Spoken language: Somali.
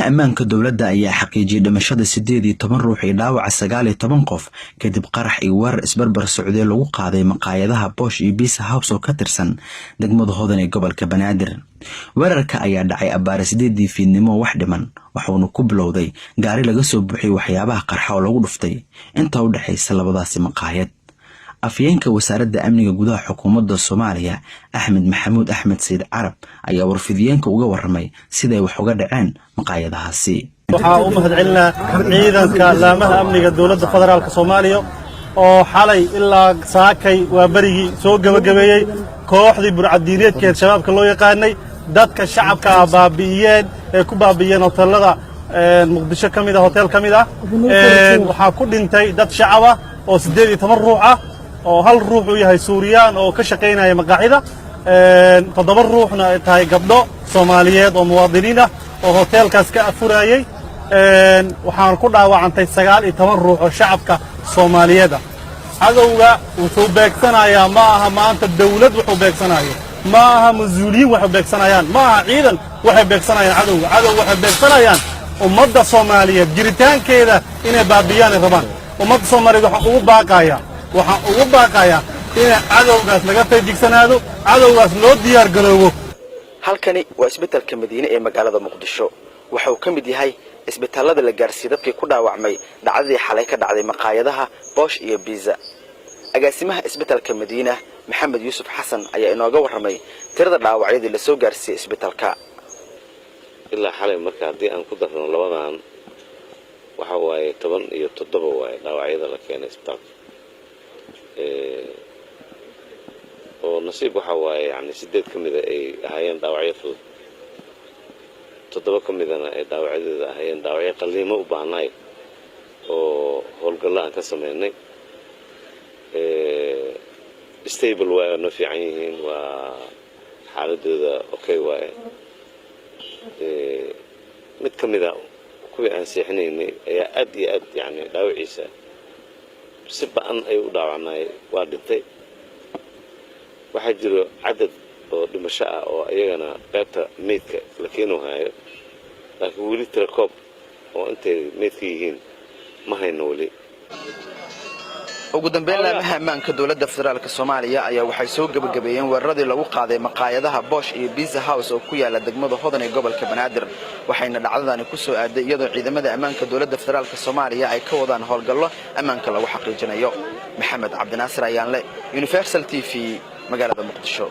Laamaha ammaanka dowladda ayaa xaqiijiyey dhimashada 18 ruux iyo dhaawaca 19 qof, kadib qarax iyo weerar isbarbar socdee lagu qaaday maqaayadaha Boosh iyo Pizza House oo ka tirsan degmada Hodan ee gobolka Banaadir. Weerarka ayaa dhacay abbaare 8dii fiidnimo wax dhiman, waxuuna ku bilowday gaari laga soo buuxiyey waxyaabaha qarxa oo lagu dhuftay inta u dhexaysa labadaasi maqaayad. Afhayeenka Wasaaradda Amniga Gudaha Xukuumadda Soomaaliya, Axmed Maxamuud Axmed Sayid Carab, ayaa warfidiyeenka uga waramay siday wax uga dhaceen maqaayadahaasi. Waxaa u mahadcelinaa ciidanka laamaha amniga Dowladda Federaalka Soomaaliya oo xalay ilaa saakay waa berigii soo gebagabeeyey kooxdii burcaddiineedkeed Shabaabka loo yaqaanay, dadka shacabka ah baabi'iyeen ee ku baabi'iyeen hoteelada Muqdisho ka mid ah. Hotel ka mid ah waxaa ku dhintay dad shacab ah oo 18 ruux ah, oo hal ruux uu yahay Suuriyaan oo ka shaqaynaya maqaaxida, toddoba ruuxna ay tahay gabdho Soomaaliyeed oo muwaadiniin ah oo hoteelkaas ka afurayey. Waxaan ku dhaawacantay 19 ruux oo shacabka Soomaaliyeed ah. Cadowga wuxuu beegsanayaa ma aha maanta dawlad, wuxuu beegsanayo ma aha mas-uuliyiin, waxay beegsanayaan ma aha ciidan, waxay beegsanayaan cadowga. Cadowga waxay beegsanayaan ummadda Soomaaliyeed jiritaankeeda inay baabiyaan ay rabaan. Ummadda Soomaaliyeed waxaan ugu baaqayaa in cadowgaas laga feejigsanaado, cadowgaas loo diyaar garoobo. Halkani waa Isbitaalka Madiine ee magaalada Muqdisho. Waxa uu ka mid yahay isbitaallada la gaarsiiyey dadkii ku dhaawacmay dhacdadii xalay ka dhacday maqaayadaha Boosh iyo Pizza. Agaasimaha Isbitaalka Madiina, Maxamed Yuusuf Xasan, ayaa inooga warramay tirada dhaawacyadii lasoo gaarsiiyey isbitaalka. Ilaa xalay marka haddii aan ku darno labadan, waxa waaye 17 waaye dhaawacyada la keenay isbitaalka. Oo nasiib waxa waaye, yani, sideed ka mida ay ahaayeen dhaawacyo fudud, toddoba ka midana ay dhaawacyadooda ahaayeen dhaawacyo qalliimo u baahnaay oo howlgallo aan ka samaynay. Stable waaye, noo fiican yihiin, waa xaaladooda okay waaye. Mid ka mida kuwii aan seexinaynay ayaa aad iyo aad, yani, dhaawaciisa si ba'an ayuu u dhaawacnaay, waa dhintay. Waxaa jiro cadad oo dhimasho ah oo iyagana qaybta meydka la keenu haayo, laakiin weli tirakoob oo intay meydka yihiin ma hayno weli. Ugu dambeyn, laamaha ammaanka Dowladda Federaalka Soomaaliya ayaa waxay soo gebagabeeyeen weeraradii lagu qaaday maqaayadaha Boosh iyo Pizza House oo ku yaala degmada Hodan ee gobolka Banaadir, waxayna dhacdadani ku soo aaday iyadoo ciidamada ammaanka Dowladda Federaalka Soomaaliya ay ka wadaan howlgallo ammaanka lagu xaqiijinayo. Maxamed Cabdinaasir Ayaanle, Universal TV, magaalada Muqdisho.